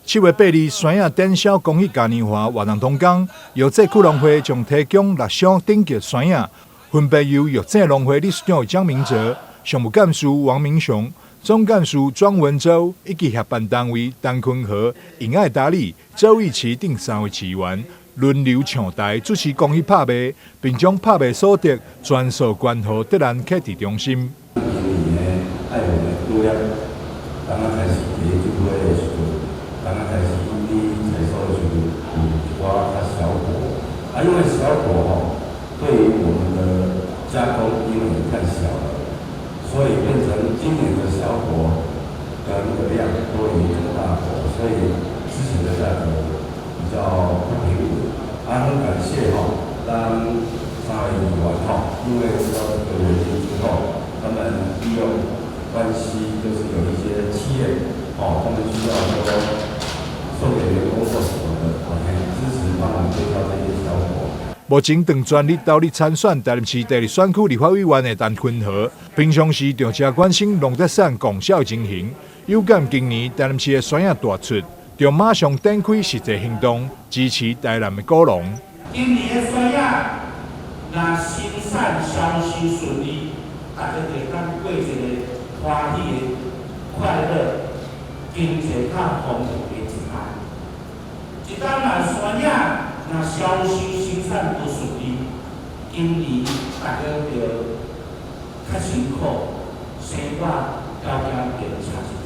7月8日，山野展銷公益嘉年華活動當天，藥濟區農會將提供六箱頂級山野，分別由藥濟農會理事長江明哲、常務幹事王明雄、總幹事莊文洲以及協辦單位陳坤和、尹愛達利、周義奇等三位市議員輪流上台主持公益拍賣，並將拍賣所得全數捐予德蘭啟智中心。今年愛護的拄了，剛剛開始第一季的時陣，剛剛開始你採收的時陣有一寡較小果，啊，因為小果吼，對於我們的加工因為太小了，所以變成今年的小果的那個量多於這個大果，所以之前的價格比較不平穩。啊，很感謝吼，咱三位議員吼，因為知道這個原因之後，他們利用關係，就是有一些企業，哦，他們需要說送給員工或什麼的，哦，支持幫忙介紹這些小果。目前正全力投入參選台南市第二選區立法委員的陳坤和，平常時就誠關心農特產貢銷情形，有感今年台南市的山野大出，就馬上展開實際行動，支持台南的果農。今年的山野若生產銷售順利，大家就會當過一個歡喜的快樂、經濟較豐富的一冬。一冬若山野若銷售生產無順利，今年大家就較辛苦，生活條件就差一冬。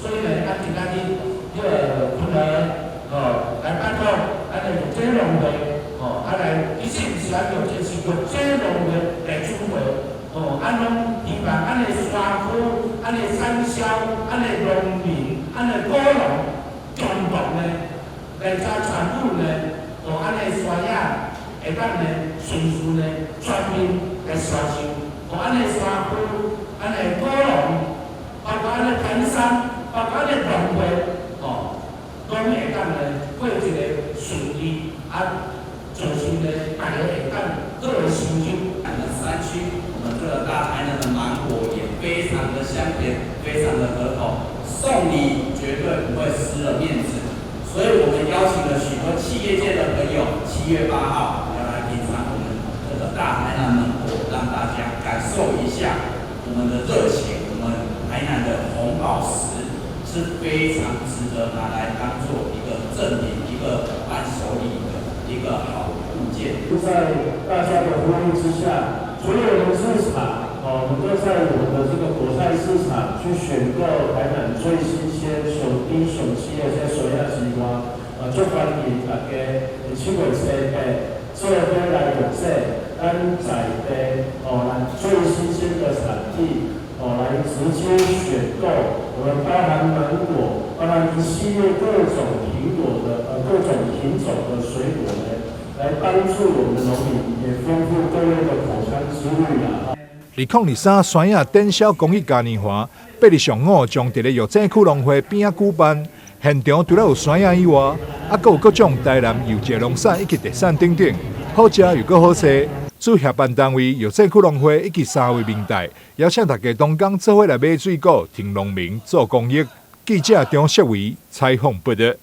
所以呢，咱今仔日這個坤和哦來拜託，咱的玉井農會哦，啊來，其實毋是咱玉井，是玉井農會來主會哦，啊攏希望咱的山區、咱的產銷、咱的農民、咱的果農共同呢來遮參與呢，哦，咱的山野會當呢順序呢全面來銷售，哦，咱的山區、咱的果農，包括咱的台商，包括咱的農會，哦，攏會當呢過一個順利啊，造成呢大家會當好的收入。我們山區，我們這個大台南的芒果也非常的香甜，非常的可口，送禮絕對不會失了面子。所以我們邀請了許多企業界的朋友，7月8號要來品嘗我們這個大台南芒果，讓大家感受一下我們的熱情。我們台南的紅寶石是非常值得拿來當做一個贈品、一個伴手禮的一個好物件。在大家的呼籲之下，所有的市場，哦，我們都在我們的這個果菜市場去選購台南最新鮮、上甜上鮮的這山野西瓜，啊，足歡迎大家7月7日做伙來玉井，咱在地哦，來最新鮮的產地哦，來直接選購。我們包含芒果，包含一系列各種蘋果的各種品種的水果呢，來幫助我們的農民，也豐富各位的口腔之旅啊！2023山野展銷公益嘉年華，8日上午將佇咧藥濟區農會邊仔舉辦。現場除了有山野以外，啊，閣有各種台南優質農產以及特產等等，好食又閣好勢。主協辦單位藥濟區農會以及三位明代，邀請大家當工做伙來買水果，挺農民做公益。記者張世維採訪報道。